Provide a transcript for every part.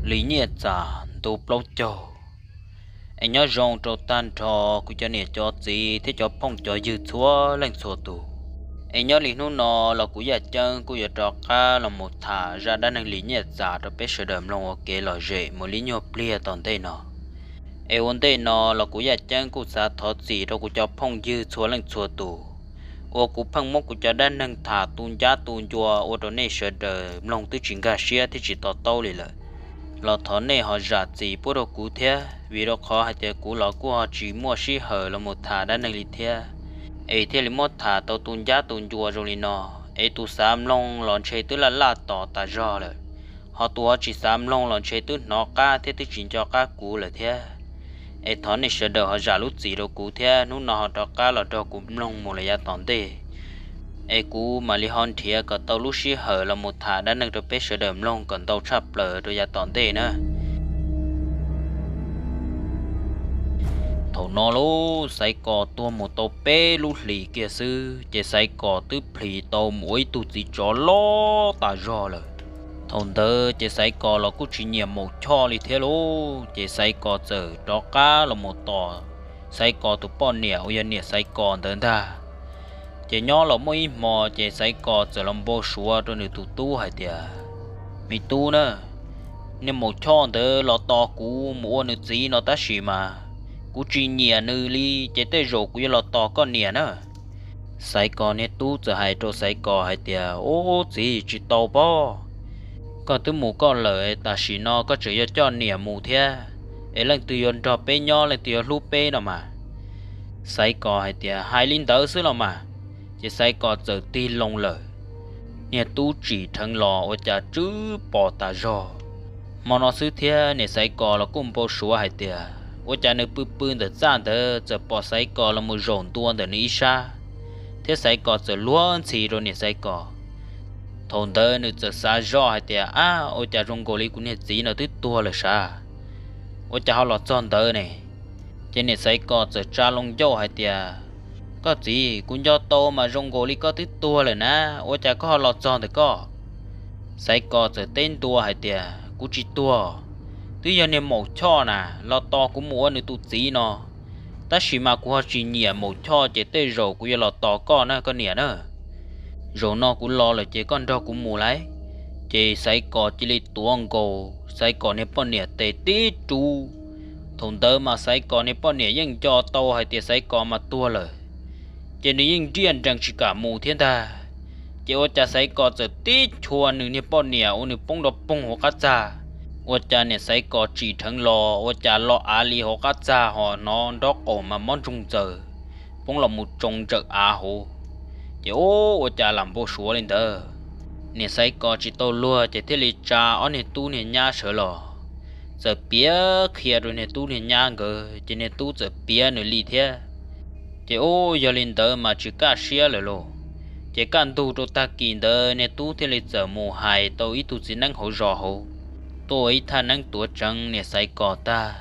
Lis Nyiaj Txam ntu plaub caug. Es nyob zoo rau tag nrho kuv cov niam cov txiv thiab cov phooj cov ywg txhua leej txhua tus. Es nyob li hnub no los kuv Yaj Ceeb kuj yuav rov qab los mus tham zaj dab neeg Lis Nyiaj Txam rau peb sawv daws mloog ua kev lom zem mus li nyuag pliag tom ntej no. Es ua ntej no los kuv Yaj Ceeb kuj xav thov txim rau kuv cov phooj ywg txhua leej txhua tus uas kuv pheej muab kuv cov dab neeg tham tu ncab tu ncua ua rau nej sawv daws mloog twb tsis nkag siab thiab tsis to taub li lawm. Los thov nej ho zam txim pub rau kuv thiab, vim rau qhov hais tias kuv los kuj ho tsis muaj sij hawm los mus tham dab neeg li thiab, es thiaj li muab tham tau tu ncab tu ncua zoo li no. Es tus xav mloog los ntshe twb laj laj tos tas zog lawm, ho tus ho tsis xav mloog los ntshe twb hnov qab thiab twb tsis nco qab kuv lawm thiab. Es thov nej sawv daws ho zam lub txim rau kuv thiab, hnub no ho rov qab los nrog kuv mloog mus lawm yav tom ntej. Es kuv mam li ho nrhiav kom tau lub sij hawm los mus tham dab neeg rau peb sawv daws mloog kom ntau tshaj plaws rau yav tom ntej na. Thaum no lub Xaiv Kos tuag mus tau peb lub hlis kiag xwb ces Xaiv Kos twb plhis tau mus ua ib tug txiv tsov loj tas zog lawm. Thaum ntawd ces Xaiv Kos los kuj tsis nyiam Maum Choj li thiab lauj, ces Xaiv Kos txawm rov qab los mus tos Xaiv Kos tus poj niam uas yog niam Xaiv Kos ntawd ntag. Ces nyob los muaj ib hmo ces Xaiv Kos txawm los npau suav rau nws tus tub hais tias, Me tub na, niag Maum Choj ntawd los tos kuv mus ua nws txiv no tab sis mas kuv tsis nyiam nws li, ces tej zaum kuv yuav los tos koj niam na. Xaiv Kos niag tub txawm hais rau Xaiv Kos hais tias, Ub txiv, tsis tau pob, koj twb mus koj lawm, tam sim no koj tseem yuav coj niam mus thiab, es leej twg yuav nrog peb nyob, leej twg yuav hlub peb no mas? Xaiv Kos hais tias, Hais li ntawd xwb los mas. Ces Xaiv Kos txawm tig loo lawm. Niag tub tsim dheev los ua cas tsw pos tas zog. Hmo no xwb thiab niam Xaiv Kos los kuj npau suav hais tias ua cas nws pw pw ntawm txaj ntawd txawm pom Xaiv Kos los mus zaum ntua ntawm nws ib sab, thiab Xaiv Kos txawm luag ntxhi rau niam Xaiv Kos. Thaum ntawd nws txawm xav zoj hais tias, Ab, ua cas zoo nkaus li kuv niag txiv no twb tuag lawm sav? Ua cas ho los txog ntawd ne? Ces niam Xaiv Kos txawm tsa loo ncauj hais tias, Koj txiv, kuv nco tau mas zoo nkaus li koj twb tuag lawm na, ua cas koj ho los txog ntawm koj? Xaiv Kos txawm teb ntua hais tias, Kuv tsis tuag, twb yog niag Maum Choj na los tos kuv mus ua nws tus txiv no, tab sis mas kuv ho tsis nyiam Maum Choj ces tej zaum kuv yuav los tos koj na koj niam na. Zaum no kuv los lawm ces koj nrog kuv mus lauj. Ces Xaiv Kos cia li tuav nkaus Xaiv Kos niag poj niam tes tib rub. Thaum ntawd mas Xaiv Kos niag poj niam yeej nco tau hais tias Xaiv Kos mas tuag lawm, ces nws yeej nriaj nrees tsis kam mus thiab ntag. Ces ua cas Xaiv Kos txawm tib chua nws niag poj niam ua nws poob nroo poog hauv qab txag. Ua cas niam Xaiv Kos tsim dheev los ua cas lo av li hauv qab txag ho hnov nrob qaum mas mob ntsoog ntxaws, poob los mus tsoo ntsawm av hauv. Ces ub, ua cas lam npau suav li ntawd. Niam Xaiv Kos tsis tau luag ces thiaj li tsa ob niag tub niag nyab sawv los, txawm piav qhia rau niag tub niag nyab nkawd, ces niag tub txawm piav nws li thiab. Ces ub, yog li ntawd mas tsis kaj siab lawm lauj. Ces kaj ntug rau tag kis ntawd niag tub thiaj li txawm mus hais tau ib tug txiv neeb hauv zos hauv, tuaj ua ib thaj neeb tuav tseev niam Xaiv Kos tag.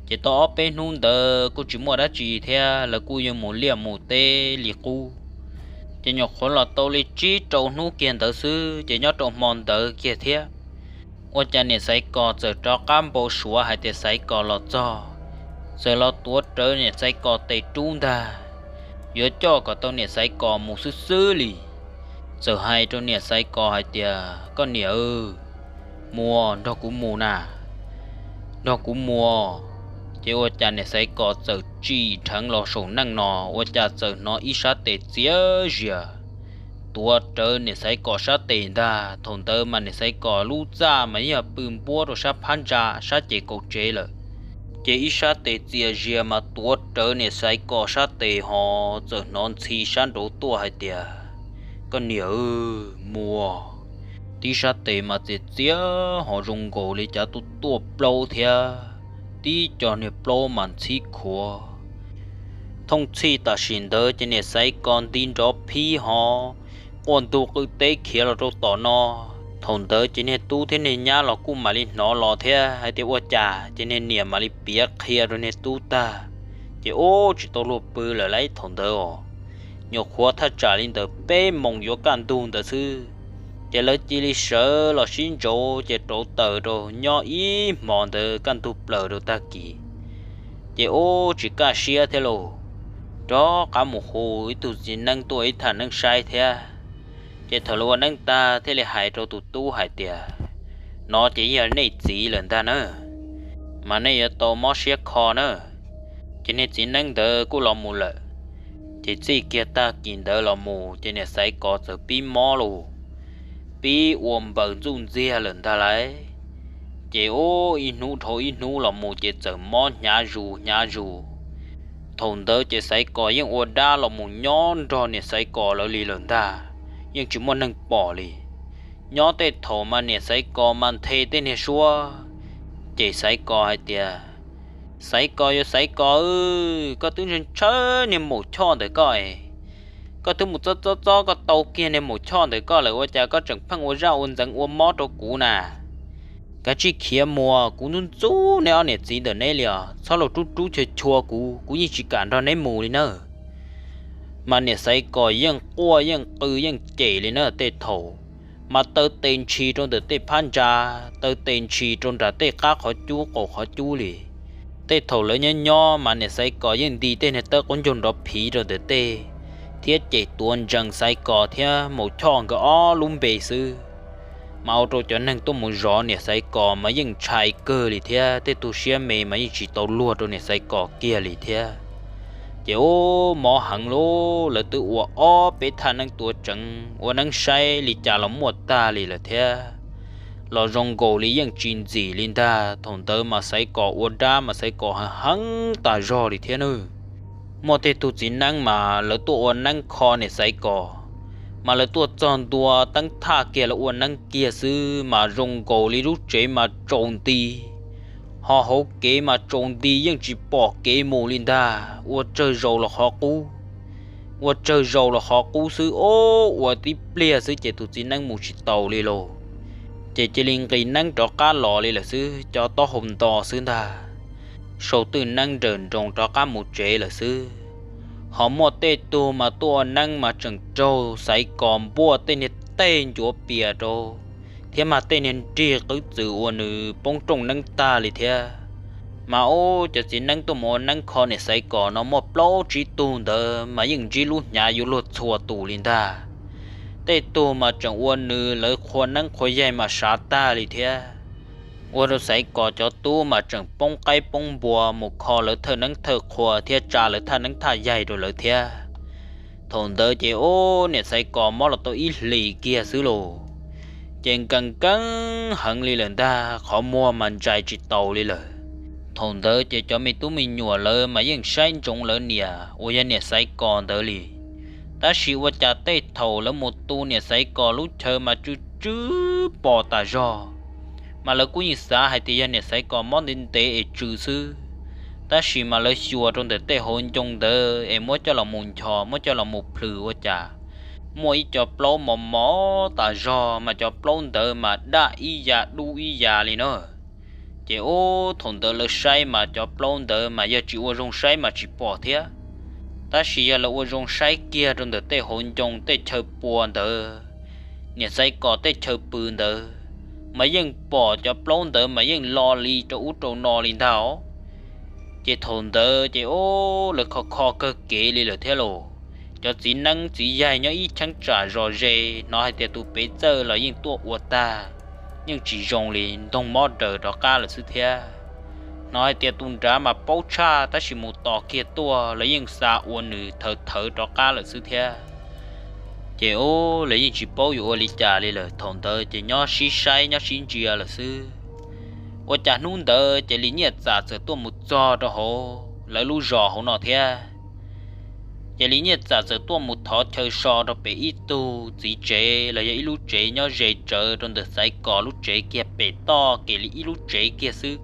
Ces tau ob peb hnub ntawd kuj tsis muaj dab tsi thiab, lawv kuj yuav mus liaj mus teb li qub. Ces nyuam qhuav los tau li tsib rau hnub kiag ntawd xwb, ces nyob rau hmo ntawd kiag thiab, ua cas niam Xaiv Kos txawm rov qab npau suav hais tias Xaiv Kos los txog, txawm los tuav rawv niam Xaiv Kos tes rub ntag, yuav coj kom tau niam Xaiv Kos mus xwb xwb li. Txawm hais rau niam Xaiv Kos hais tias, Koj niam, mus, nrog kuv mus na, nrog kuv mus. Ces ua cas niam Xaiv Kos txawm tsim dheev los saum neej no, ua cas txawm hnov ib sab tes txias zias tuav rawv niam Xaiv Kos sab tes ntag. Thaum ntawd mas niam Xaiv Kos lub txaj mas yeej yog pw npuab rau sab phab ntsa sab ces kaum tsev lawm. Ces ib sab tes txias zias mas tuav rawv niam Xaiv Kos sab tes ho txawm hnov ntxhi sab nraud tuaj hais tias, Koj niam, mus. Tib sab tes mas txias txias ho zoo nkaus li cov tuaj tuaj plaub thiab, tib co niag plaub mas ntxhib khuav. Thooj txhij tam sim ntawd ces niam Xaiv Kos nti nrov phib ho quaj ntug qw teb khiav los rau tom no. Thaum ntawd ces niag tub thiab niag nyab los kuj mam li hnov los thiab hais tias ua cas, ces niag niam mam li piav qhia rau niag tub tag, ces ub, tsis tau luag pw lawm lauj thaum ntawd os. Nyuam qhuav thaj tsam li ntawm peb moos yuav kaj ntug ntawd xwb, Ces lawv cia li sawv los sib ntsauv ces rauv taws rau nyob ib hmo ntawd kaj ntug plaws rau tag kis. Ces ub tsis kaj siab thiab lauj, rov qab mus hu ib tug txiv neeb tuaj ib thaj neeb saib thiab. Ces thaum lawv ua neeb tag thiaj li hais rau tus tub hais tias, no ces yog nej txiv lawm ntag na, mas nej yuav tau mob siab kho na. Ces niag txiv neeb ntawd kuj los mus lawm. Ces txij kiag tag kis ntawd los mus ces niam Xaiv Kos txawm pib mob lauj, pib ua npaws ntxuj ntxiag lawm ntag lauj. Ces ub ib hnub dhau ib hnub los mus ces txawm mob hnyav zus hnyav zus. Thaum ntawd ces Xaiv Kos yeej ua dab los mus nyob nrog niam Xaiv Kos lawv li lawm ntag, yeej tsis muaj neeg pom li. Nyob tej thaum mas niam Xaiv Kos mas nthe tej niag suab, ces Xaiv Kos hais tias, Xaiv Kos yuav Xaiv Kos, koj twb ntshaw niag maum choj ntawm koj es, koj twb mus txob txob txob koj tau kiag niag maum choj ntawm koj lawm ua cas koj tseem pheej ua zaj ua ntxeev ua mob rau kuv na? Kav tsij khiav mus, kuv ntxub ntxub neb ob niam txiv ntawm neb li os, txhob los rub rub chua chua kuv, kuv yeej tsis kam nrog neb mus li nawb. Mas niam Xaiv Kos yeej quaj yeej qw yeej cem li na, tej thaum mas taw tes ntshis rau ntawm tej phab ntsa, taw tes ntshis rau nram tej qab qhov cub qaum qhov cub li. Tej thaum lawv nyob nyob mas niam Xaiv Kos yeej nti tej niag tawb qaub ncaug nrov phiv rau ntawm tej, thiab cem tuav ntsees Xaiv Kos thiab maum choj nkawd ob lub npe xwb. Mas ua rau cov neeg tuaj mus zov niam Xaiv Kos mas yeej ntshai kawg li thiab tej tug siab me mas yeej tsis tau luag rau niam Xaiv Kos kiag li thiab. Ces ub mob heev lauj, lawv twb ua ob peb thaj neeb tuav tseev ua neeb saib li cas los muaj tag li lawm thiab, los zoo nkaus li yeej tsis ntxim li ntag. Thaum ntawd mas Xaiv Kos ua dab mas Xaiv Kos heev heev tas zog li thiab nawb. Muaj tej tug txiv neeb mas lawv tuaj ua neeb kho niam Xaiv Kos, mas lawv tuaj txog ntua teeb thaj kiag lawv ua neeb kiag xwb mas zoo nkaus li lub tsev mas tsaus nti, ho hauv kev mas tsaus nti yeej tsis pom kev mus li ntag, ua tsawg zaus los qhov qub, ua tsawg zaus los qhov qub xwb. Ob ua tib pliag xwb ces tus txiv neeb mus tsis taus li lauj. Ces cia li nqis neeb rov qab los li lawm xwb, cov taub hau nto xwb ntag, sau twj neeb nrawm nroos rov qab mus tsev lawm xwb. Ho muaj tej tug mas tuaj ua neeb mas tseem raug Xaiv Kos npuaj tej niag tej ncuav pias rau, thiab mag tej niag nrig qwb txwm ua nws poob rooj neeb tag li thiab. Mas ub cov txiv neeb tuaj mus ua neeb kho niam Xaiv Kos no muaj plaub tsib tug ntawd mas yeej ntsib lub hnyav yuav luag txhua tus li ntag. Tej tug mas tseem ua nws lawv qhua neeb qhua yaig mas sav tag li thiab. Ua rau Xaiv Kos cov tub mas tseem poob qaib poob npua mus kho lawv thawj neeb thawj qhua thiab tsa lawv thaj neeb thaj yaig rau lawv thiab. Thaum ntawd ces ub niam Xaiv Kos mob los tau ib hlis kiag xwb lauj, ces nkees nkees heev li lawm ntag, qhov muag mas ntsais tsis taus li lawm. Thaum ntawd ces cov me tub me nyuam lawv mas yeej saib ntsoov lawv niam uas yog niam Xaiv Kos ntawd li. Tab sis ua cas tej thaum lawv mus tu niam Xaiv Kos lub chaw mas tsw tsw pom tas zog, mas lawv kuj yeej xav hais tias yog niam Xaiv Kos mob ntev ntev es tsw xwb. Tab sis mas lawv xyuas rau ntawm tej hauv ncoo ntawd es muab coj los mus nchos muab coj los mus plhws ua cas muaj ib co plaub mos mos tas zog, mas cov plaub ntawd mas daj ib yam dub ib yam li na. Ces ub thaum ntawd lawv saib mas cov plaub ntawd mas yog tsis ua zoo saib mas tsis pom thiab, tab sis yog lawv ua zoo saib kiag rau ntawm tej hauv ncoo tej chaw pua ntawd, niam Xaiv Kos tej chaw pw ntawd, mas yeej pom cov plaub ntawd mas yeej lo li rau ub rau no li ntag os. Ces thaum ntawd ces ub lawv kho kho kawg kev li lawm thiab lauj. Cov txiv neeb txiv yaig nyob ib cheeb tsam zos ze hnov hais tias tus pem txawj los yeej tuaj ua tag, yeej tsis zoo li, ntoog mob daws rov qab lawm xwb thiab. Hnov hais tias tus nrad mas paub tshaj tab sis mus tos kiag tuaj los yeej xa ua nws thawv thawv rov qab lawm xwb thiab. Ces ub lawv yeej tsis paub yuav ua li cas li lawm, thaum ntawd ces nyob sib saib nyob sib ntsia lawm xwb. Ua cas hnub ntawd ces Lis Nyiaj Txam txawm tuaj mus txog rau hauv lawv lub zos hauv no thiab. Ces Lis Nyiaj Txam txawm tuaj mus thov chaw so rau pem ib tug txiv tsev los yog ib lub tsev nyob ze tsawv rau ntawm Xaiv Kos lub tsev kiag pem toj kev li ib lub tsev kiag xwb.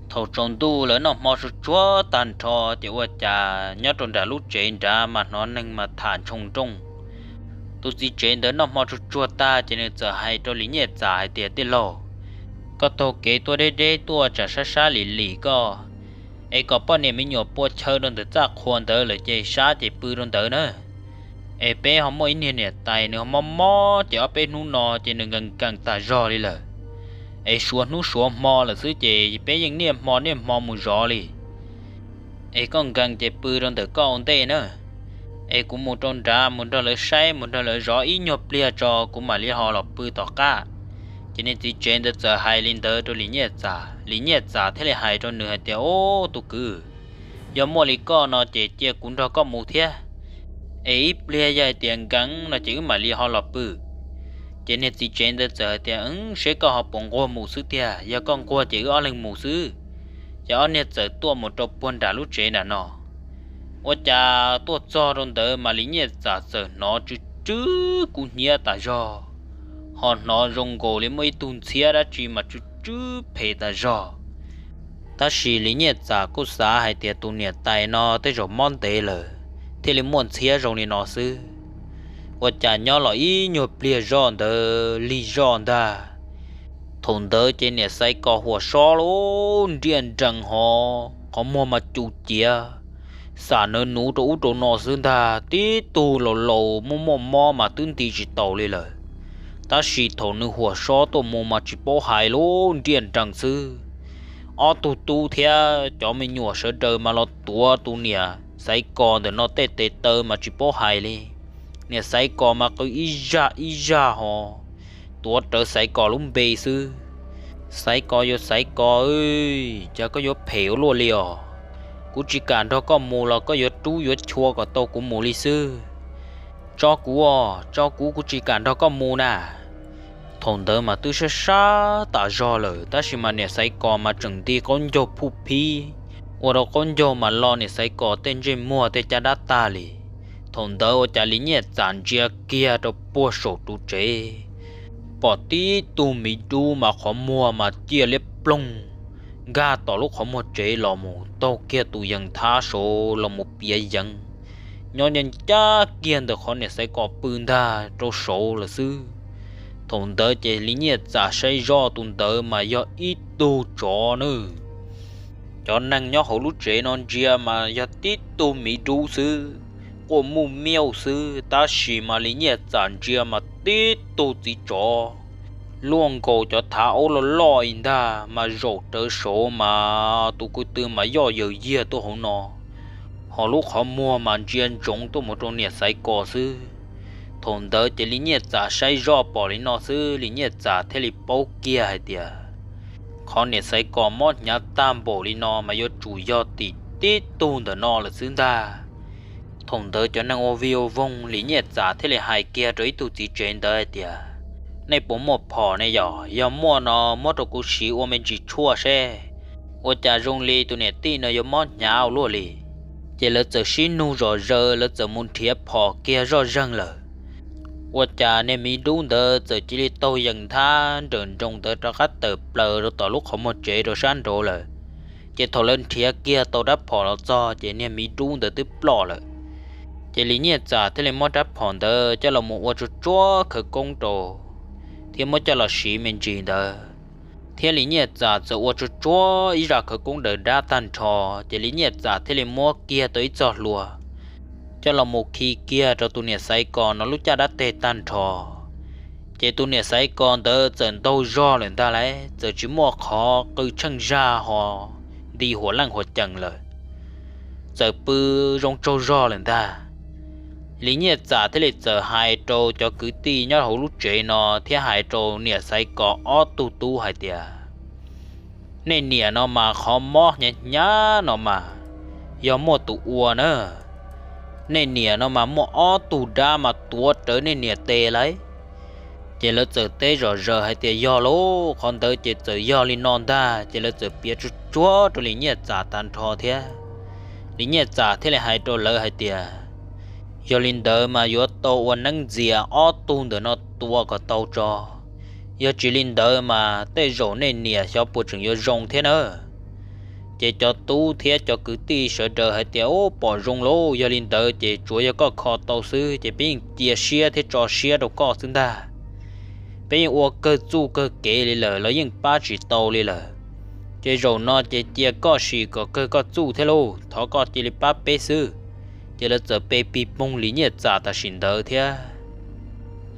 Thaum tsaus ntuj lawv noj hmo tsuag tsuag tag nrho ces ua cas nyob rau nram lub tsev nrad mas hnov neeg mas tham ntshoo nrooj. Tus txiv tsev ntawd noj hmo tsuag tsuag tag ces nws txawm hais rau Lis Nyiaj Txam hais tias, Tij laug, koj taug kev tuaj deb deb tuaj tsam sab sab lim lim koj, es kom poj niam me nyuam pua chaw rau ntawm txaj qhua ntawd lawm ces sab ces pw rau ntawd na. Es peb ho muaj ib niag niam tais nws ho mob mob ces ob peb hnub no ces nws nkees nkees tas zog li lawm. Es suav hnub suav hmo lawm xwb ces peb yeej niaj hmo niaj hmo mus zov li. Es koj nkees ces pw rau ntawm koj ua ntej na, es kuv mus rau nrad mus nrog lawv saib mus nrog lawv zov ib nyuag pliag tso kuv mam li ho los pw tom qab. Ces niag txiv tsev ntawd txawm hais li ntawd rau Lis Nyiaj Txam, Lis Nyiaj Txam thiaj li hais rau nws hais tias, Ub, tus kwv, yog muaj li koj no ces cia kuv nrog koj mus thiab, es ib pliag yog hais tias nkees no ces wb mam li ho los pw. Ces niag txiv tsev ntawd txawm hais tias, Seb koj ho puas nquag mus xwb tiag, yog koj nquag ces wb ob leeg mus xwb. Ces ob niag txawm tuaj mus rau puag nram lub tsev nram no. Ua cas tuaj txog rau ntawd mas Lis Nyiaj Txam txawm hnov tsw tsw kub hnyiab tas zog, ho hnov zoo nkaus li muaj ib tug ntxhiab dab tsi mas tsw tsw phem tas zog. Tab sis Lis Nyiaj Txam kuj xav hais tias tus niam tais no tej zaum mob ntev lawm thiaj li muaj ntxhiab zoo li no xwb. Ua cas nyob los ib nyuag pliag zoj ntawd lig zoj ntag, thaum ntawd ces niam Xaiv Kos huam sob lub nriaj nrees ho qhov muag mas cum ciav, xam nawv nuv rau ub rau no xwb ntag. Tib tug laus laus muaj muaj mob mas twb nti tsis taus li lawm, tab sis thaum nws huam sob tuaj mus mas tsis paub hais lub nriaj nrees xwb. Ob tug tub thiab cov me nyuam sawv daws mas los tuav tus niam Xaiv Kos ntawm no tej tes taw mas tsis paub hais li. Niam Xaiv Kos mas qw ib zaj ib zaj ho tuav rawv Xaiv Kos lub npe xwb. Xaiv Kos, yuav Xaiv Kos, cas koj yuav phem ua luaj li os? Kuv tsis kam nrog koj mus los koj yuav rub yuav chua kom tau kuv mus li xwb. Tso kuv os, tso kuv, kuv tsis kam nrog koj mus na. Thaum ntawd mas twb sab sab tas zog lawm, tab sis mas niam Xaiv Kos mas tseem nti qaub ncaug phuj phib, ua rau qaub ncaug mas lo niam Xaiv Kos tej ntsej muag tej caj dab tag li. Thaum ntawd ua cas Lis Nyiaj Txam ntsia kiag rau puag saum ru tsev, pom tib tug miv dub mas qhov muag mas ciaj liab ploog nkag tom lub qhov muag tsev los mus taug kiag tus yees thab saud los mus piav yeev, nyob ncaj ncaj kiag ntawm qhov niam Xaiv Kos pw ntag rau saud lawm xwb. Thaum ntawd ces Lis Nyiaj Txam saib zoj tus ntawd mas yog ib tug tsov nawb. Cov neeg nyob hauv lub tsev no ntsia mas yog tib tug miv dub xwb, quaj muj miauj xwb, tab sis mas Lis Nyiaj Txam ntsia mas tib tug txiv tsov luaj nkaus cov thav aub loj loj ib ntag mas zaum rawv saud mas tus kwv tw mas yoj yaws yiag tuaj hauv no, ho lub qhov muag mas ntsia ntsoov tuaj mus rau niam Xaiv Kos xwb. Thaum ntawd ces Lis Nyiaj Txam saib zoj pom li no xwb, Lis Nyiaj Txam thiaj li paub kiag hais tias qhov niam Xaiv Kos mob hnyav tag npaum li no mas yuav tsum yog tim tib tug ntawm no lawm xwb ntag. Thaum ntawd cov neeg ua vij ua voog, Lis Nyiaj Txam thiaj li hais kiag rau ib tug txiv tsev ntawd hais tias, Nej puas muaj phom ne yom? Yog muaj no muab rau kuv siv ua me ntsis tshuaj seb, ua cas zoo li tus niam tij no yuav mob hnyav ua luaj li. Ces lawv txawm sib nug zom zaws, lawv txawm mus nrhiav phom kiag zoj zeeg lawm. Ua cas niag miv dub ntawd txawm cia li taug yees nthab nrawm nroos ntawd rov qab tawm plaws rau tom lub qhov muag tsev rau sab nraud lawm. Ces thaum lawv nrhiav kiag tau rab phom los txog ces niag miv dub ntawd twb ploj lawm. Ces Lis Nyiaj Txam thiaj li muab rab phom ntawd coj los mus ua tsuag tsuag khawv koob rau, thiab muab coj los siv me ntsis ntawd. Thiab Lis Nyiaj Txam txawm ua tsuag tsuag ib zaj khawv koob daws dab tag nrho, ces Lis Nyiaj Txam thiaj li muab kiag tau ib txoj hlua coj los mus khi kiag rau tus niam Xaiv Kos no lub caj dab teg tag nrho. Ces tus niam Xaiv Kos ntawd txawm ntaug zog lawm ntag lauj, txawm tsis muaj qhov qw tsheej zaj ho nti huam leej huam cees lawm, txawm pw zoo tsaug zog lawm ntag. Lis Nyiaj Txam thiaj li txawm hais rau cov kwv tij nyob hauv lub tsev no thiab hais rau niam Xaiv Kos ob tug tub hais tias, Nej niam no mas qhov mob hnyav hnyav no mas yog muaj tus ua na. Nej niam no mas muaj ob tug dab mas tuav rawv nej niam tes lauj. Ces lawv txawm teb zom zaws hais tias yog lauj, qhov ntawd ces txawm yog li no ntag. Ces lawv txawm piav tsuag tsuag rau Lis Nyiaj Txam tag nrho thiab. Lis Nyiaj Txam thiaj li hais rau lawv hais tias, Yog li ntawd mas yuav tau ua neeb ntxias ob tug ntawm no tua kom tau tso. Yog tsis li ntawd mas tej zaum nej niam xyov puas tseem yuav zoo thiab na. Ces cov tub thiab cov kwv tij sawv daws hais tias, Ub, pom zoo lauj, yog li ntawd ces tsuav yog koj kho tau xwb ces peb yeej cia siab thiab tso siab rau koj xwb ntag. Peb yeej ua kawg txuj kawg kev li lawm, lawv yeej pab tsis tau li lawm. Ces zaum no ces cia koj sim kom kawg koj txuj thiab lauj, thov koj cia li pab peb xwb. ces lawv txawm pe pig poog Lis Nyiaj Txam tam sim ntawd thiab.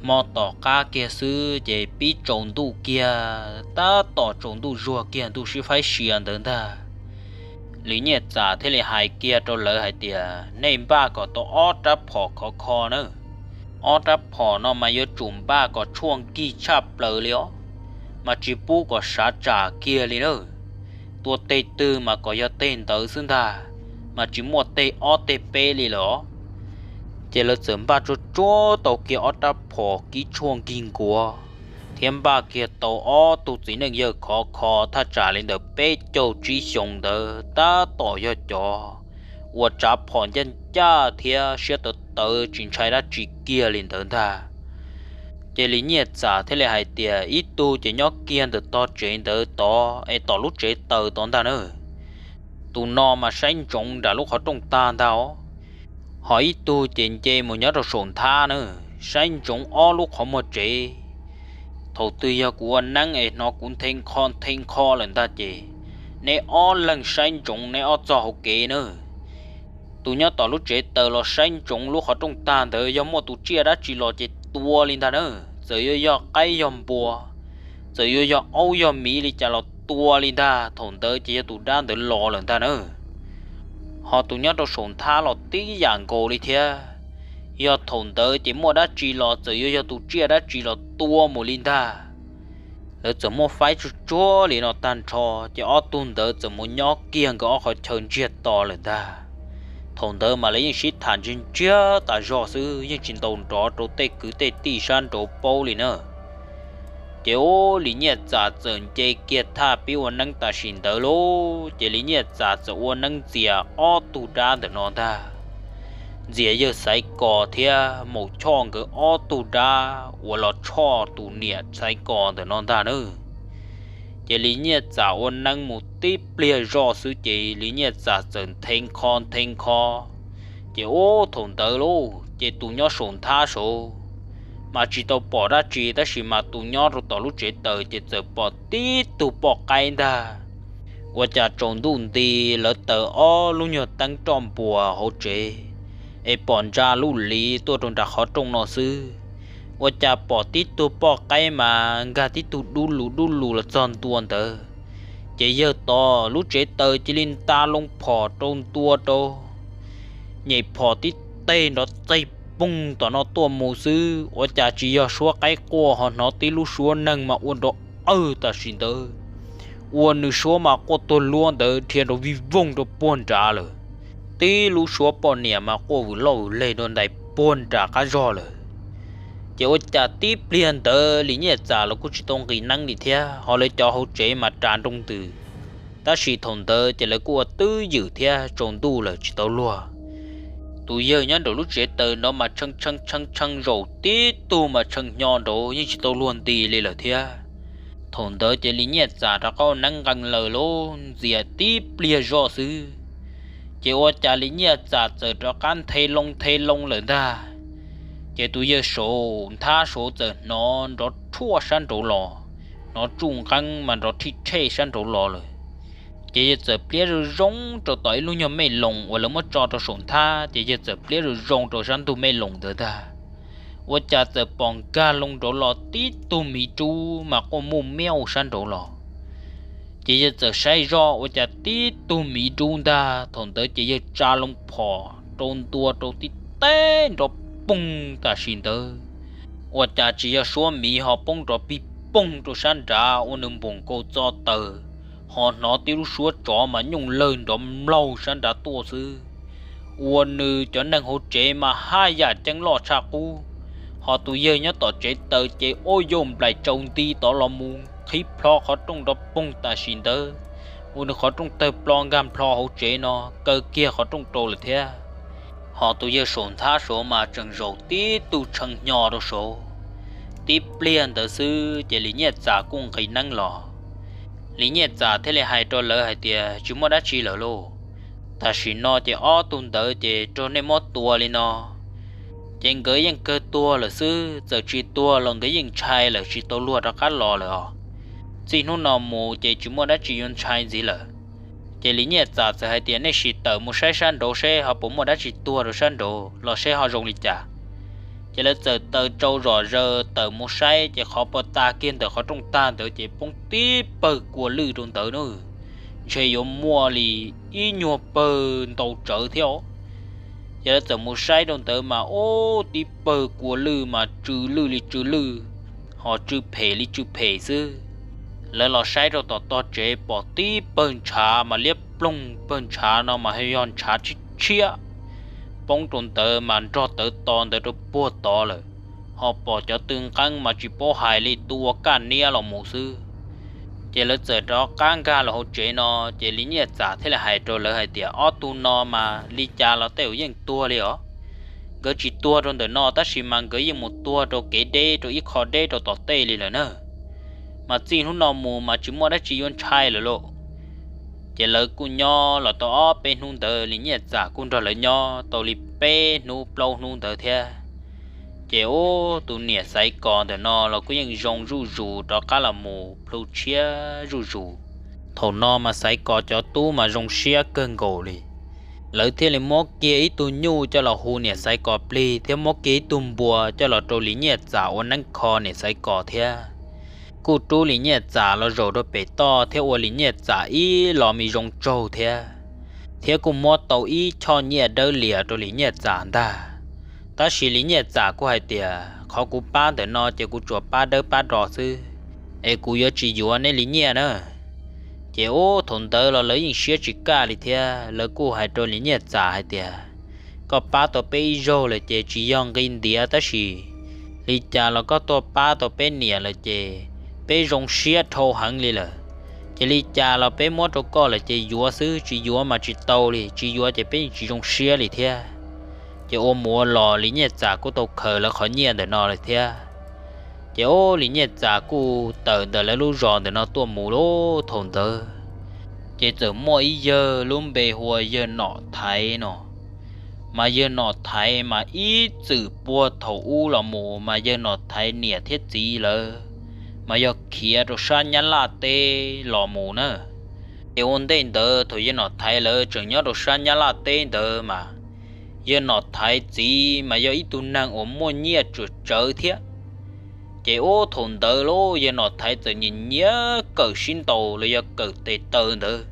Hmo tom qab kiag xwb ces pib tsaus ntuj kiag, tab tom tsaus ntuj zuag kiag ntuj sib faib sia ntawd ntag, Lis Nyiaj Txam thiaj li hais kiag rau lawv hais tias, nej npaj kom tau ob rab phom khov kho na. Ob rab phom no mas yuav tsum npaj kom tshuaj nkig tshaj plaws li os, mas tsis pub kom sav tsam kiag li na. Tua teg twg mas kom yog teg ntawd xwb ntag, mas tsis muaj teg ob teg peb li lawm os. Ces lawv txawm npaj tsuag tsuag tau kiag ob rab phom kib tshuaj nkig nkuav, thiab npaj kiag tau ob tug txiv neej yawg khov kho thaj tsam li ntawm peb caug tsib xyoos ntawd, tab tom yog cov uas tsav phom ncaj ncaj thiab siab tawv tawv tsis ntshai dab tsi kiag li ntawd ntag. Ces Lis Nyiaj Txam thiaj li hais tias, ib tug ces nyob kiag ntawm tog tsev ntawd tod es tom lub tsev taws tod ntag na. Tus no mas saib ntsoov nram lub qhov rooj tag ntag os. Ho ib tug ces nce mus nyob rau saum nthab na, saib ntsoov ob lub qhov muag tsev. Thaum twg yog kuv ua neeb es hnov kuv nthe nkho nthe nkho lawm ntag ces neb ob leeg saib ntsoov neb ob txoj hauv kev na. Tus nyob tom lub tsev taws los saib ntsoov lub qhov rooj tag ntawd, yog muaj tus tsiaj dab tsi los ces tua li ntag na. Txawm yuav yog qaib yog npua, txawm yuav yog aub yog miv li cas los tua li ntag, thaum ntawd ces yog tus dab ntawd los lawm ntag na. Ho tus nyob rau saum nthab los tib yam nkaus li thiab, yog thaum ntawd ces muaj dab tsi los txawm yuav yog tus tsiaj dab tsi los tua mus li ntag. Lawv txawm muab faib tsuag tsuag li no tag nrho, ces ob tug ntawd txawm mus nyob kiag nkawd ob qhov chaw ntsiag to lawm ntag. Thaum ntawd mas lawv yeej sib tham ntsiag ntsiag tas zog xwb, yeej tsis ntaus nrov rau tej kwv tej tij sab nraud paub li na. Ces ub, Lis Nyiaj Txam txawm nce kiag thaj pib ua neeb tam sim ntawd lauj, ces Lis Nyiaj Txam txawm ua neeb ntxias ob tug dab ntawm no ntag. Ntxias yawg Xaiv Kos thiab Maum Choj nkawd ob tug dab uas los tshoj tus niam Xaiv Kos ntawm no ntag na. Ces Lis Nyiaj Txam ua neeb mus tib pliag zoj xwb ces Lis Nyiaj Txam txawm nthe nkho nthe nkho. Ces ub, thaum ntawd lauj, ces tus nyob saum nthab saud mas tsis tau pom dab tsi, tab sis mas tus nyob rau tom lub tsev taws ces txawm pom tib tug poj qaib ntag. Ua cas tsaus ntuj nti, lawv taws ob lub nyuag teeb roj npuas hauv tsev es pom ntsa lub liv tuaj rau nram qhov rooj no xwb. Ua cas pom tib tug poj qaib mas nkag tib tug dub lus dub lus los txog ntua ntawd. Ces yawg tos lub tsev taws cia li nta loo phom rau ntua rau, nyem phom tib teg nrov txaig poog tom no tuaj mus xwb. Ua cas tsis yog suab qaib quaj, ho hnov tib lub suab neeg mas ua nrov awg tam sim ntawd, ua nws suab mas quaj tuag luab ntawd dhia nrov vij voog rau puag nrad lawm. Tib lub suab poj niam mas quaj vwm loj vwm leg rau ntais puag nram qab zog lawm. Ces ua cas tib pliag ntawd Lis Nyiaj Txam los kuj tsis tau nqis neeb li thiab, ho lawv cov hauv tsev mas ras nroo ntws, tab sis thaum ntawd ces lawv kuj ua twj ywm thiab tsaus ntuj lawm tsis tau luag. Tus yawg nyob nraum lub tsev taws nrov mas tshee tshee tshee tshee zaum tib tug mas tshee hnyo nraud yeej tsis tau luag nti li lawm thiab. Thaum ntawd ces Lis Nyiaj Txam rov qab ua neeb nqee lawm lauj, ntxias tib pliag zoj xwb, ces ua cas Lis Nyiaj Txam txawm rov qab nthe loo nthe loo lawm ntag. Ces tus yawg saum nthab saud txawm hnov nrov rhuaj sab nraud los, hnov tsuj nqeeb mas nrov rhij rhej sab nraud los lawm. Ces yawg txawm pliab zoo zoo rau tom ib lub nyuag mej loos uas lawv muab tso rau saum nthab, ces yawg txawm pliab zoo zoo rau sab ntug mej loos ntawd ntag. Ua cas txawm pom nkag loo nraud los tib tug miv dub mas quaj muj miauj sab nraud los. Ces yawg txawm saib zoj ua cas tib tug miv dub ntag, thaum ntawd ces yawg tsa loo phom rau ntua rau tib teg nrov poog tam sim ntawd. Ua cas tsis yog suab miv ho poob nrov pig poog rau sab nrad ua nws npoom nkaus txo taws, ho hnov tib lub suab tsov mas nyooj lawg nrov mlaug sab nrad tuaj xwb. Ua nws cov neeg hauv tsev mas haj yam ceeb loj tshaj qub, ho tus yawg nyob tom tsev taws ces ua yau nplaim tsaus nti tod los mus qhib plho qhov rooj nrov poog tam sim ntawd, ua nws qhov rooj tawg plo nkag nplho hauv tsev no kaw kiag qhov rooj rau lawm thiab. Ho tus yawg saum nthab saud mas tseem zaum tib tug tshee hnyo rau saud. Tib pliag ntawd xwb ces Lis Nyiaj Txam kuj nqis neeb los. Lis Nyiaj Txam thiaj li hais rau lawv hais tias, tsis muaj dab tsi lawm lauj. Tam sim no ces ob tug ntawd ces raug nej muab tua li no, ces nkawd yeej kawg tuag lawm xwb, txawm tsis tuag los nkawd yeej ntshai lawm tsis tau luag rov qab los lawm os. Txij hnub no mus ces tsis muaj dab tsi yuav ntshai ntxiv lawm. Ces Lis Nyiaj Txam txawm hais tias, Nej sim tawm mus saib sab nraud seb ho puas muaj dab tsi tuag rau sab nraud los seb ho zoo li cas. Ces lawv txawm taws tsau zom zaws tawm mus saib, ces qhov pag tag kiag ntawm qhov rooj tag ntawd ces poob tib pawg kua lwj rau ntawd na, ntshe yuav muaj li ib nyuag pawg ntau tsawv thiab os. Ces lawv txawm mus saib rau ntawd mas ub, tib pawg kua lwj mas tsw lwj li tsw lwj, ho tsw phem li tsw phem xwb. Lawv los saib rau tom tog tsev pom tib pawg ntshav mas liab ploog, pawg ntshav no mas yog ntshav tshiab tshiab, poob rau ntawd mas nrog tawv to ntawd rau puag tod lawm. Ho pom cov tw nqeeb mas tsis paub hais li, tu ua kaj niab los mus xwb. Ces lawv txawm rov qab nkag los hauv tsev no, ces Lis Nyiaj Txam thiaj li hais rau lawv hais tias, Ob tug no mas li cas los tej zaum yeej tuag li os. Nkawd tsis tuag rau ntawm no tab sis mas nkawd yeej mus tuag rau kev deb, rau ib qho deb rau tom tej li lawm na. Mas txij hnub no mus mas tsis muaj dab tsi yuav ntshai lawm lauj. Ces lawv kuj nyob los tau ob peb hnub ntawd, Lis Nyiaj Txam kuj nrog lawv nyob tau li peb hnub plaub hnub ntawd thiab. Ces ub, tus niam Xaiv Kos ntawm no los kuj yeej zoo zuj zus, rov qab los mus plhu tshiab zuj zus. Thaum no mas Xaiv Kos cov tub mas zoo siab kawg nkaus li. Lawv thiaj li muab kiag ib tug nyuj coj los hu niam Xaiv Kos plig thiab muab kiag ib tug npua coj los rau Lis Nyiaj Txam ua neeb kho niam Xaiv Kos thiab. Kuj rub Lis Nyiaj Txam los zaum rau pem toj thiab ua Lis Nyiaj Txam ib lo me zoo tsaug thiab, thiab kuj muab tau ib choj nyiaj dawb lias rau Lis Nyiaj Txam ntag. Tab sis Lis Nyiaj Txam kuj hais tias, Qhov kuv pab ntawm no ces kuv tsuas pab dawb pab do xwb, es kuv yuav tsis yuav nej li nyiaj na. Ces ub, thaum ntawd los lawv yeej siab tsis kaj li thiab, lawv kuj hais rau Lis Nyiaj Txam hais tias, Koj pab tau peb ib zaug lawm ces tsis yog nqi ntiav tab sis li cas los koj tuaj pab tau peb niam lawm ces peb zoo siab dhau heev li lawm. Ces li cas los peb muab rau koj lawm ces yuav xwb, tsis yuav mas tsis tau li, tsis yuav ces peb yeej tsis zoo siab li thiab. Ces ua mus ua los Lis Nyiaj Txam kuj tau khaws lawv qhov nyiaj ntawm no lawm thiab. Ces ub, Lis Nyiaj Txam kuj tawm ntawm lawv lub zos ntawm no tuaj mus lub thaum ntawd, ces txawm muaj ib yawg lub npe hu ua yawg Nom Thaiv no. Mas yawg Nom Thaiv mas ib txwm puag thaum ub los mus mas yawg Nom Thaiv niam thiab txiv lawv mas yog khiav rau sab Nyab Laj teb los mus na. Ces ua ntej ntawd thaum yawg Nom Thaiv lawv tseem nyob rau sab Nyab Laj teb ntawd mas yawg Nom Thaiv txiv mas yog ib tug neeg uas muaj nyiaj tsuam tsawv thiab. Ces ub, thaum ntawd los yawg Nom Thaiv txawm nyiam nyiam kawm sib ntaus los yog kawm tes taw ntawd.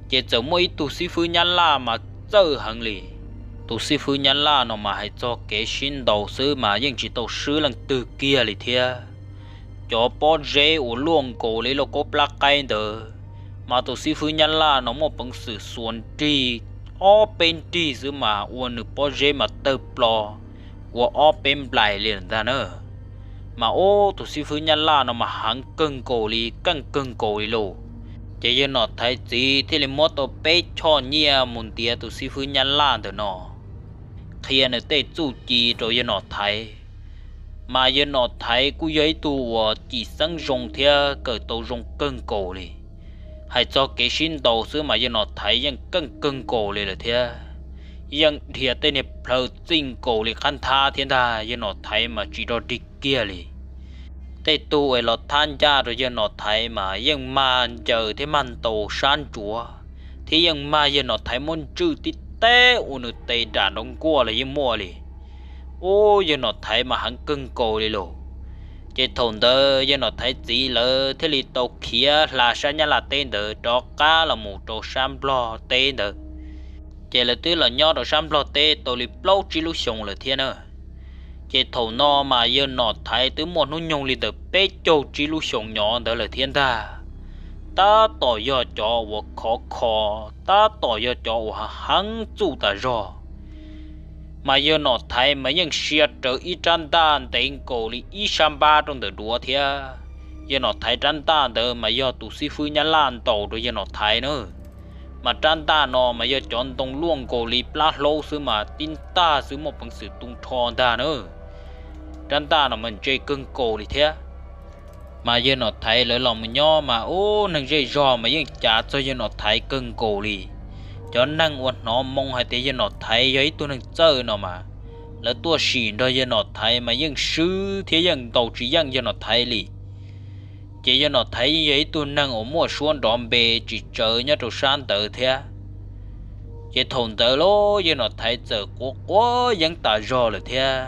Ces txawm muaj ib tug xib fwb Nyab Laj mas txawj heev li. Tus xib fwb Nyab Laj no mas hais txog kev sib ntaus xwb mas yeej tsis tau swb leej twg kiag li thiab. Cov pob zeb uas luaj nkaus li lauj kaub plab qaib ntawd, mas tus xib fwb Nyab Laj no muaj peev xwm xuas nrig ob peb nrig xwb mas ua nws pob zeb mas tawg plo ua ob peb nplais li lawm ntag na. Mas ub, tus xib fwb Nyab Laj no mas heev kawg nkaus li, keej kawg nkaus li lauj. Ces yawg Nom Thaiv txiv thiaj li muab tau peb choj nyiaj mus ntiav tus xib fwb Nyab Laj ntawm no, qhia nws tej txuj ci rau yawg Nom Thaiv. Mas yawg Nom Thaiv kuj yog ib tug uas cim xeeb zoo thiab kawm tau zoo kawg nkaus li. Hais txog kev sib ntaus xwb mas yawg Nom Thaiv yeej keej kawg nkaus li lawm thiab. Yeej dhia tej niag plhaw txij nkaus li qab nthab thiab ntag, yawg Nom Thaiv mas tsis rog dig kiag li. Tej tug es los thab ncaj rau yawg Nom Thaiv mas yeej mag ncaws thiab mag ntaus sab ntsuav, thiab yeej mag yawg Nom Thaiv muab ntswj tib teb ua nws tes dam nrov nkuaj los yeej muaj li. Ub, yawg Nom Thaiv mas heev kawg nkaus li lauj. Ces thaum ntawd yawg Nom Thaiv txiv lawv thiaj li tau khiav hla sab Nyab Laj teb ntawd rov qab los mus rau sab Nplog teb ntawd. Ces lawv twb los nyob rau sab Nplog teb tau li plaub tsib lub xyoos lawm thiab na. Ces thaum no mas yawg Nom Thaiv twb muaj hnub nyoog li ntawm peb caug tsib lub xyoos nyob ntawd lawm thiab ntag. Tab tom yog cov uas khov kho, tab tom yog cov uas heev txuj tas zog. Mas yawg Nom Thaiv mas yeej sia rawv ib rab ntaj ntev nkaus li ib sab npab rau ntawm duav thiab. Yawg Nom Thaiv rab ntaj ntawd mas yog tus xib fwb Nyab Laj ntaus rau yawg Nom Thaiv na. Mas rab ntaj no mas yog cov ntoo luaj nkaus li plab hlaub xwb mas tib ntaj xwb muaj peev xwm tu nrho ntag na. Rab ntaj no mas ntse kawg nkaus li thiab. Mas yawg Nom Thaiv lawv los mus nyob mas ub, neeg zej zog mas yeej cav txog yawg Nom Thaiv kawg nkaus li. Cov neeg uas hnov moo hais tias yawg Nom Thaiv yog ib tug neeg txawj no mas lawv tuaj sim nrog yawg Nom Thaiv mas yeej swb thiab yeej ntaus tsis yeej yawg Nom Thaiv li. Ces yawg Nom Thaiv yeej yog ib tug neeg uas muaj suab nrov npe tsis tsawv nyob rau sab ntawd thiab. Ces thaum ntawd los yawg Nom Thaiv txawm quav quav yeeb tas zog lawm thiab.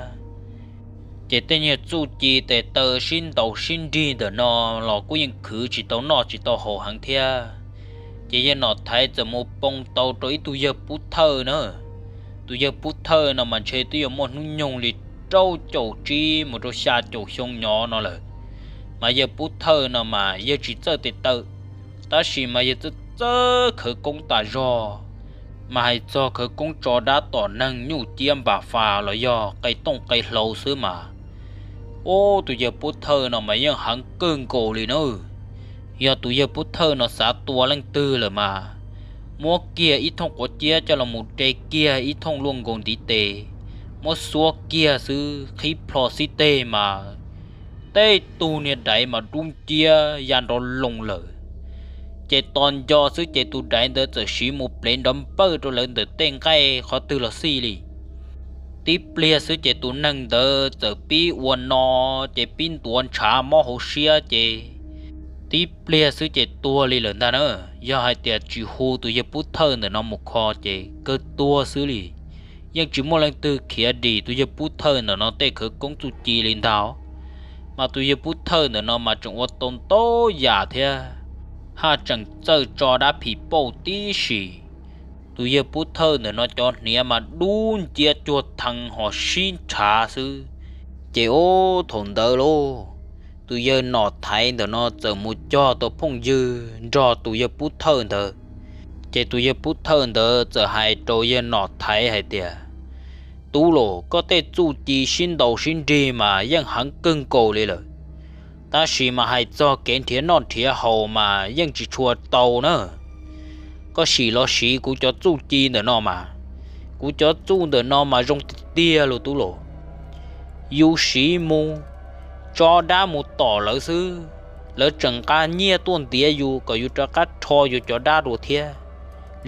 Ces tej nyuag txuj ci tes taw sib ntaus sib nrig ntawm no los kuj yeej khwv tsis tau noj tsis tau haus heev thiab. Ces yawg Nom Thaiv txawm mus poo tau rau ib tug yawg Pub Thawj na. Tus yawg Pub Thawj no mas ntshe twb yuav muaj hnub nyoog li rau caum tsib mus rau xya caum xyoo nyob no lawm. Mas yawg Pub Thawj no mas yawg tsis txawj tes taw, tab sis mas yawg txawj txawj khawv koob tas zog. Mas hais txog khawv koob tso dab tom neeg nyuj ciab npam fas los yog qe tooj qe hlau xwb mas, ub, tus yawg Pub Thawj no mas yeej heev kawg nkaus li na. Yog tus yawg Pub Thawj no xav tua leej twg lawm mas muab kiag ib thooj quav ciab coj los mus de kiag ib thooj luaj nkaus ntiv tes, muab xuab kiag xwb qhib plho xib teg mas tej tug niag daiv mas dub nciab ya nrov loo lawm. Ces tos nco xwb ces tus daiv ntawd txawm siv mus plev nrov npawj rau lawv ntawm tej nqaij qhov twg los xij li. Tib pliag xwb ces tus neeg ntawd txawm pib ua no, ces pib ntuav ntshav mob hauv siab ces tib pliag xwb ces tuag li lawm ntag na. Yog hais tias tsis hu tus yawg Pub Thawj ntawm no mus kho ces kawg tuag xwb li. Yeej tsis muaj leej twg khiav dim tus yawg Pub Thawj ntawm no tej khawv koob txuj ci li ntag. Mas tus yawg Pub Thawj ntawm no mas tseem ua tau ntau yam thiab, haj tseem txawj tso dab phim pauj tib si. Tus yawg Pub Thawj ntawm no cov hniav mas dub nciab cuag thee ho sib nrhav xwb. Ces ub, thaum ntawd lauj, tus yawg Nom Thaiv ntawm no txawm mus cog tau phooj ywg nrog tus yawg Pub Thawj ntawd. Ces tus yawg Pub Thawj ntawd txawm hais rau yawg Nom Thaiv hais tias, Tub los, koj tej txuj ci sib ntaus sib nrig mas yeej heev kawg nkaus li lawm, tab sis mas hais txog kev nrhiav noj nrhiav haus mas yeej tsis tshua tau na. Koj sim los siv kuv cov txuj ci ntawm no mas, kuv cov txuj ntawm no mas zoo tiag tiag lauj tub los. Yus siv mus tso dab mus tom lawv xwb, lawv tseem nqa nyiaj tuaj ntiav yus kom yus rov qab rho yus cov dab dua thiab.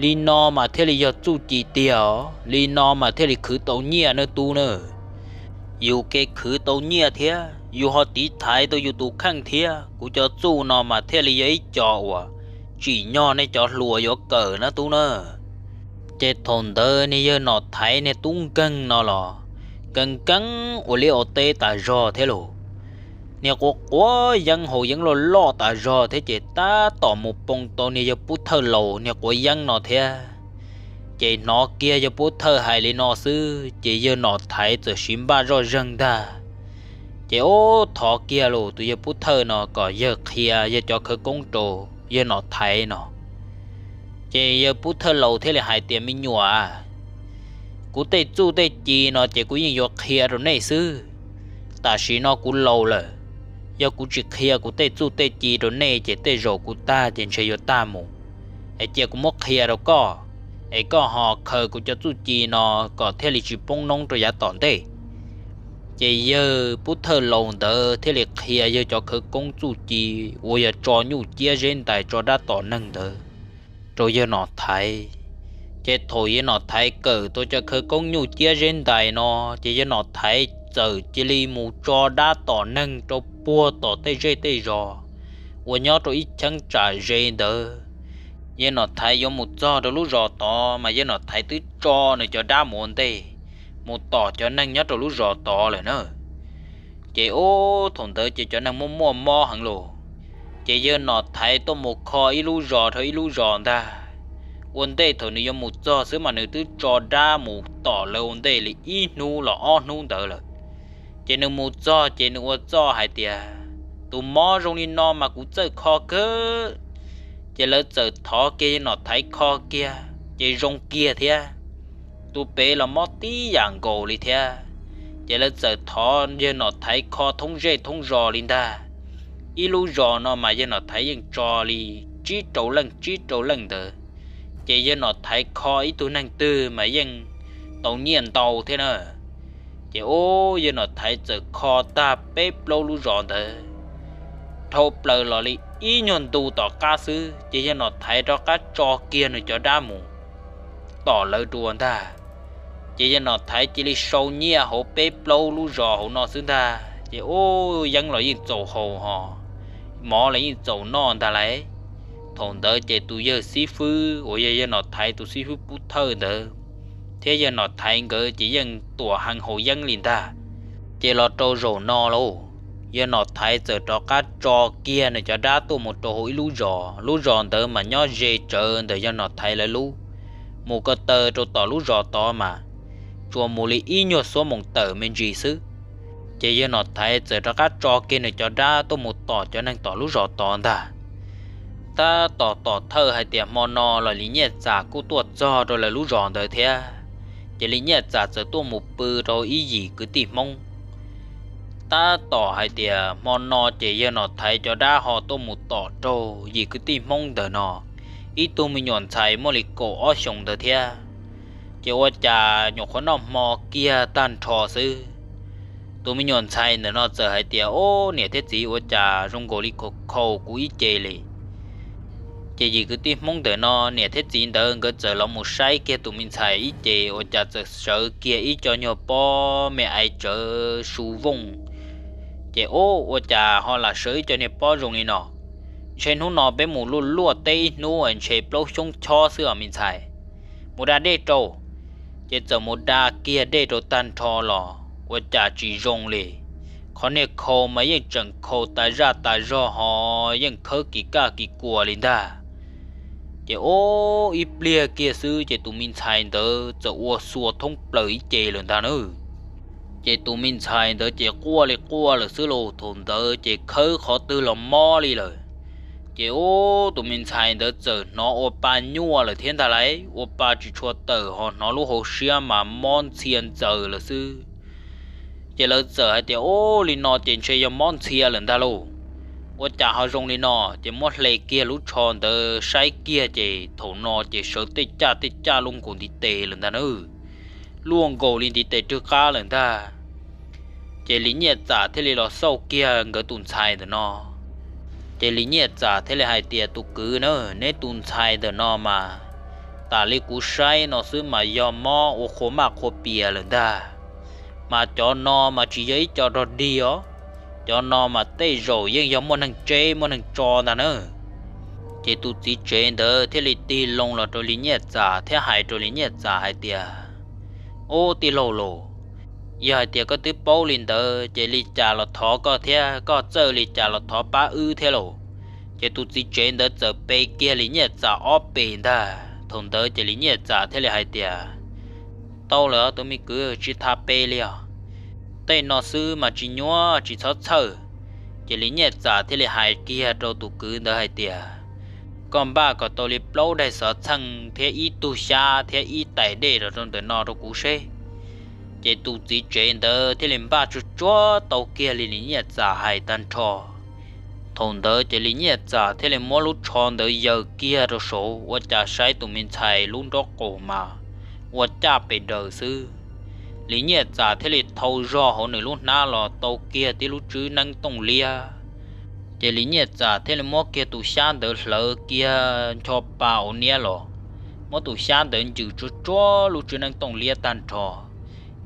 Li no mas thiaj li yog txuj ci tiag os, li no mas thiaj li khwv tau nyiaj nawb tub na. Yus kev khwv tau nyiaj thiab yus ho tiv thaiv tau yus tus kheej thiab, kuv cov txuj no mas thiaj li yog ib co uas tsim nyog nej cov hluas yuav kawm na tub na. Ces thaum ntawd niag yawg Nom Thaiv niag tub nkeeg no los nkeeg nkeeg ua liaj ua teb tas zog thiab lauj. Niag quav quav yeeb haus yeeb loj loj tas zog thiab ces tab tom mus poo tau niag yawg Pub Thawj laus niag quav yeeb no thiab. Ces hnov kiag yawg Pub Thawj hais li no xwb ces yawg Nom Thaiv txawm siv npaj zoj zeeg ntag. Ces ub, thov kiag los tus yawg Pub Thawj no kom yawg qhia yawg cov khawv koob rau yawg Nom Thaiv no. Ces yawg Pub Thawj laus thiaj li hais tias, Me nyuam, kuv tej txuj tej ci no ces kuv yeej yuav qhia rau nej xwb. Tam sim no kuv laus lawm, yog kuv tsis qhia kuv tej txuj tej ci rau nej ces tej zaum kuv tag ces ntshe yuav tag mus. Es cia kuv muab qhia rau koj, es koj ho khaws kuv cov txuj ci no kom thiaj li tsis poob noob rau yav tom ntej. Ces yawg Pub Thawj laus ntawd thiaj li qhia yawg cov khawv koob txuj ci uas yog tso nyuj ciab zeb ntais tso dab tom neeg ntawd rau yawg Nom Thaiv. Ces thaum yawg Nom Thaiv kawm tau cov khawv koob nyuj ciab zeb ntais no, ces yawg Nom Thaiv txawm cia li mus tso dab tom neeg rau puag tom tej zej tej zos uas nyob rau ib cheeb tsam ze ntawd. Yawg Nom Thaiv yuav mus txog rau lub zos tod mas yawg Nom Thaiv twb tso nws cov dab mus ua ntej, mus tom cov neeg nyob rau lub zos tod lawm na. Ces ub, thaum ntawd ces cov neeg muaj muaj mob heev los, ces yawg Nom Thaiv tuaj mus kho ib lub zos dhau ib lub zos ntag. Ua ntej thaum nws yuav mus txog xwb mas nws twb tso dab mus tom lawv ua ntej li ib hnub los ob hnub ntawd lawm. Ces nws mus txog ces nws ua txuj hais tias, Tus mob zoo li no mas kuv txawj kho kawg. Ces lawv txawm thov kiag yawg Nom Thaiv kho kiag ces zoo kiag thiab. Tus pem los mob tib yam nkaus li thiab. Ces lawv txawm thov yawg Nom Thaiv kho thoob zej thoob zos li ntag. Ib lub zos no mas yawg Nom Thaiv yeej tso li tsib rau leej tsib rau leej ntawd. Ces yawg Nom Thaiv kho ib tug neeg twg mas yeej tau nyiaj ntau thiab na. Ces ub, yawg Nom Thaiv txawm kho tag peb plaub lub zos ntawd dhau plaws los li ib nyuag ntu tom qab xwb ces yawg Nom Thaiv rov qab tso kiag nws cov dab mus tom lawv dua ntag. Ces yawg Nom Thaiv cia li sau nyiaj hauv peb plaub lub zos hauv no xwb ntag. Ces ub, yeeb los yeej txaus haus hos, mov los yeej txaus noj ntag lauj. Thaum ntawd ces tus yawg xib fwb uas yog yawg Nom Thaiv tus xib fwb pub thawj ntawd thiab yawg Nom Thaiv nkawd ces yeej tuam heev haus yeeb li ntag. Ces los rau zaum no lauj, yawg Nom Thaiv txawm rov qab tso kiag nws cov dab tuaj mus rau hauv ib lub zos, lub zos ntawd mas nyob ze tsawv ntawm yawg Nom Thaiv lawv lub. Mus ko taw rau tom lub zos tod mas tsuas mus li ib nyuag xuab moos tawm me ntsis xwb. Ces yawg Nom Thaiv txawm rov qab tso kiag nws cov dab tuaj mus tom cov neeg tom lub zos tod ntag. Tab tom tom thawj hais tias hmo no los Lis Nyiaj Txam kuj tuaj txog rau lawv lub zos ntawd thiab. Ces Lis Nyiaj Txam txawm tuaj mus pw rau ib yim kwv tij Hmoob. Tab tom hais tias hmo no ces yawg Nom Thaiv cov dab ho tuaj mus tom raug yim kwv tij Hmoob ntawm no ib tug me nyuam ntxhais muaj li kaum ob xyoos ntawd thiab. Ces ua cas nyuam qhuav noj hmo kiag tag nrho xwb, tus me nyuam ntxhais ntawm no txawm hais tias, Ob, niam thiab txiv, ua cas zoo nkaus li khaus khaus kuv ib ce li? Ces yim kwv tij Hmoob ntawm no niam thiab txiv ntawd nkawd txawm los mus saib kiag tus me ntxhais ib ce, ua cas txawm sawv kiag ib co nyuag pob me aiv tsawv su vooj. Ces, Ob, ua cas ho lam sawv ib co niag pob zoo li no? Ntshe hnub no peb mus luaj luaj teb ib hnub ntshe plaub xyoob chob xwb os me ntxhais. Mus da dej rau. Ces txawm mus da kiag dej rau tag nrho los ua cas tsis zoo li. Qhov niag khaus mas yeej tseem khaus tas zaj tas zog ho yeej khawb kis kaj kis kua li ntag. Ces, Ob, ib pliag kiag xwb ces tus me ntxhais ntawd txawm ua xua thoob plaws ib ce lawm ntag na. Ces tus me ntxhais ntawd ces quaj li quaj lawm xwb lauj, thaum ntawd ces khawb qhov twg los mob li lawm. Ces, Ob, tus me ntxhais ntawd txawm hnov ua pa nyuaj lawm thiab ntag lauj, ua pa tsis tshua tawm ho hnov lub hauv siab mas mob ntxhia ntxaws lawm xwb. Ces lawv txawm hais tias, Ob, li no ces ntshe yog mob ntxhia lawm ntag lauj. Ua cas ho zoo li no? Ces muab hle kiag lub tsho ntawd saib kiag ces thaum no ces sawv tej caj tej caj luaj nkaus ntiv tes lawm ntag na. Luaj nkaus li ntiv tes rwg qab lawm ntag. Ces Lis Nyiaj Txam thiaj li los xauj kiag nkawd tus ntxhais ntawm no. Ces Lis Nyiaj Txam thiaj li hais tias, Tus kwv na, neb tus ntxhais ntawm no mas tas li kuv saib no xwb mas yog mob ua qhua maj qhua pias lawm ntag. Mas cov no mas tsis yog ib co rog dig os, cov no mas tej zaum yeej yog muaj neeg tseb muaj neeg tso ntag na. Ces tus txiv tsev ntawd thiaj li tig loo los rau Lis Nyiaj Txam thiab hais rau Lis Nyiaj Txam hais tias, Ub, tij laug los, yog hais tias koj twb paub li ntawd ces li cas los thov koj thiab, koj txawj li cas los thov pab wb thiab lauj. Ces tus txiv tsev ntawd txawm pe kiag Lis Nyiaj Txam ob pes ntag. Thaum ntawd ces Lis Nyiaj Txam thiaj li hais tias, Tau lawm tus me kwv, tsis tas pe li os. Tej no xwb mas tsis nyuaj, tsis txhob txhawj. Ces Lis Nyiaj Txam thiaj li hais kiag rau tus kwv ntawd hais tias, Koj npaj kom tau li plaub daim xov txheej thiab ib tug xyab thiab ib tais dej los rau ntawm no rau kuv seb. Ces tus txiv tsev ntawd thiaj li npaj tsuag tsuag tau kiag li Lis Nyiaj Txam hais tag nrho. Thaum ntawd ces Lis Nyiaj Txam thiaj li muab lub tsho ntawd yaws kiag rau saud, ua cas saib tus me ntxhais lub nrob qaum mas ua caj pes daws xwb. Lis Nyiaj Txam thiaj li thau zog hauv nws lub hnab los tau kiag tib lub tswb neeb tooj liab. Ces Lis Nyiaj Txam thiaj li muab kiag tus xyab ntawd hlawv kiag ncho pa ua niab los, muab tus xyab ntawd ncws tsuag tsuag lub tswb neeb tooj liab tag nrho,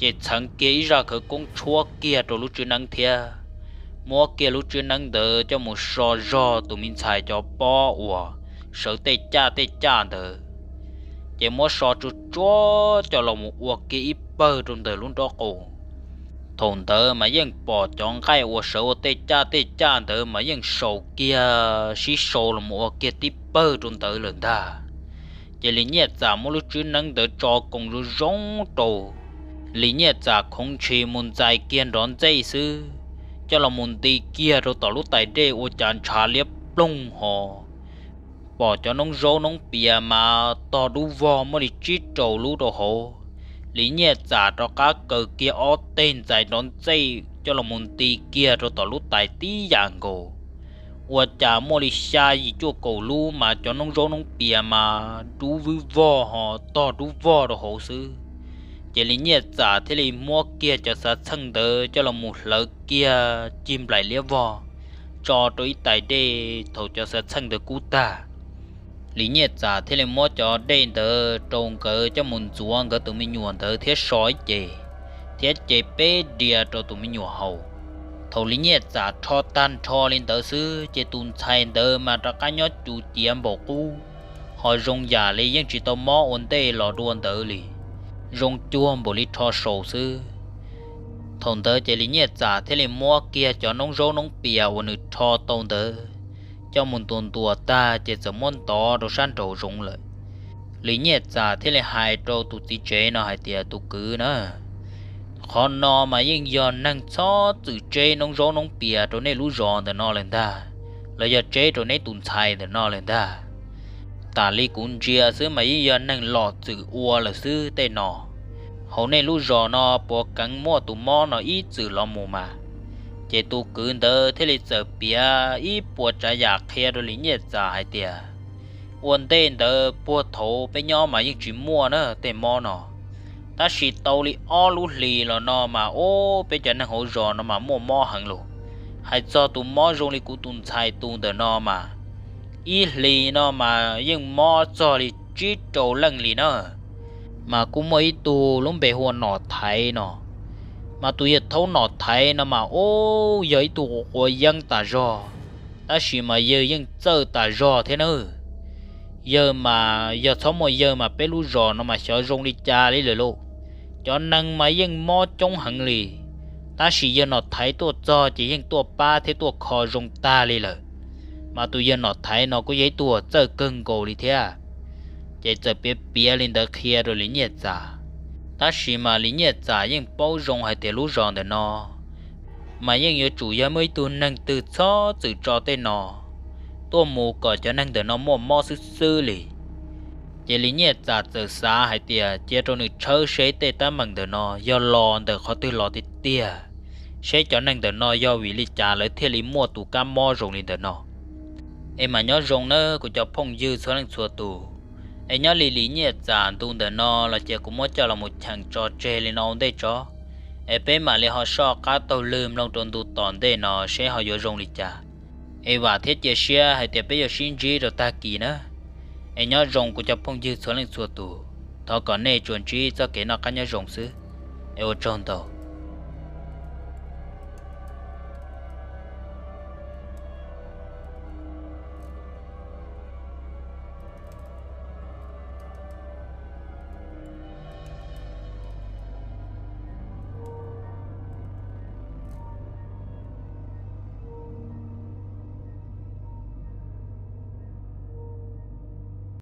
ces txheev kiag ib zaj khawv koob tshuab kiag rau lub tswb neeb thiab muab kiag lub tswb neeb ntawd coj mus so zog tus me ntxhais cov pob uas sawv tej caj tej caj ntawd, ces muab so tsuag tsuag coj los mus ua kiag ib pawg rau ntawm lub nrob qaum. Thaum ntawd mas yeej pom cov nqaij uas sawv ua tej caj tej caj ntawd mas yeej sau kiag, sib sau los mus ua kiag tib pawg rau ntawd lawm ntag. Ces Lis Nyiaj Txam muab lub tswb neeb ntawd tso koos zoo zoo rau. Lis Nyiaj Txam khoov ntshis mus ntxais kiag nrov ntxej xwb, coj los mus nti kiag rau tom lub tais dej ua cas ntshav liab ploog ho pom cov noob zaub noob pias mas tog dub vog muaj li tsib rau lub rau hauv. Lis Nyiaj Txam rov qab kaw kiag ob teg ntxais nrov ntxej coj los mus nti kiag rau tom lub tais tib yam nkaus. Ua cas muaj li xya yim cuaj kaum lub mas cov noob zaub noob pias mas dub vwb vog ho tog dub vog rau hauv xwb. Ces Lis Nyiaj Txam thiaj li muab kiag cov xav txheej ntawd coj los mus hlawv kiag cig nplaim liab vog tso rau ib tais dej thaum cov xav txheej ntawd kub tag. Lis Nyiaj Txam thiaj li muab cov dej ntawd rau nkawd coj mus ntxuav nkawd tus me nyuam ntawd thiab so ib ce, thiab ce peb diav rau tus me nyuam haus. Thaum Lis Nyiaj Txam rho tag nrho li ntawd xwb ces tus ntxhais ntawd mas rov qab nyob cuv ciav npaum qub, ho zoo yam li yeej tsis tau mob ua ntej los dua ntawd li, zoo cuag npaum li rho saus xwb. Thaum ntawd ces Lis Nyiaj Txam thiaj li muab kiag cov noob zaub noob pias uas nws rho tau ntawd coj mus ntuas ntuas tag ces txawm muab ntov rau sab nraum zoov lawm. Lis Nyiaj Txam thiaj li hais rau tus txiv tsev no hais tias, Tus kwv na, qhov no mas yeej yog neeg txhob txwm tseb noob zaub noob pias rau nej lub zos ntawm no lawm ntag, los yog tseb rau neb tus ntxhais ntawm no lawm ntag. Tas li kuv ntsia xwb mas yeej yog neeg lom txwm ua lawm xwb tej no. Hauv nej lub zos no puas keev muaj tus mob no ib txwm los mus mas? Ces tus kwv ntawd thiaj li txawm piav ib puas tsav yam qhia rau Lis Nyiaj Txam hais tias, Ua ntej ntawd puag thaum peb nyob mas yeej tsis muaj na tej mob no, tab sis tau li ob lub hlis los no mas ub, peb cov neeg hauv zos no mas muaj mob heev lawm. Hais txog tus mob zoo li kuv tus ntxhais tus ntawm no mas ib hlis no mas yeej mob txog li tsib rau leej li na. Mas kuj muaj ib tug lub npe hu ua Nom Thaiv no, mas tus yawg thaub Nom Thaiv no mas ub, yog ib tug quav yeeb tas zog, tab sis mas yawg yeej txawj tas zog thiab nawb. Yawg mas yog txhob muaj yawg mas peb lub zos no mas xyov zoo li cas li lawm lauj. Cov neeg mas yeej mob coob heev li, tab sis yawg Nom Thaiv tuaj txog ces yeej tuaj pab thiab tuaj kho zoo tag li lawm. Mas tus yawg Nom Thaiv no kuj yog ib tug txawj kawg nkaus li thiab. Ces txawm piav piav li ntawd qhia rau Lis Nyiaj Txam, tab sis mas Lis Nyiaj Txam yeej paub zoo hais tias lub zos ntawm no mas yeej yuav tsum yog muaj ib tug neeg twg txhob txwm tso tej no tuaj mus kom cov neeg ntawm no muaj mob xwb xwb li. Ces Lis Nyiaj Txam txawm xav hais tias cia rau nws tshawb seb tej teeb meem ntawm no yog los ntawm qhov twg los tiag tiag, seb cov neeg ntawm no yog vim li cas lawv thiaj li muaj tus kab mob zoo li ntawm no. Es mas nyob zoo nawb kuv cov phooj ywg txhua leej txhua tus. Es nyob li Lis Nyiaj Txam ntu ntawm no los ces kuv muab coj los mus cheem tso tseg li no ua ntej tso, es peb mam li ho soj qab taug lw mloog rau ntu tom ntej no seb ho yuav zoo li cas. Es vam thiab cia siab hais tias peb yuav sib ntsib rau tag kis na. Es nyob zoo kuv cov phooj ywg txhua leej txhua tus, thov kom nej tsuas ntsib txoj kev noj qab nyob zoo xwb. Es ua tsaug ntau.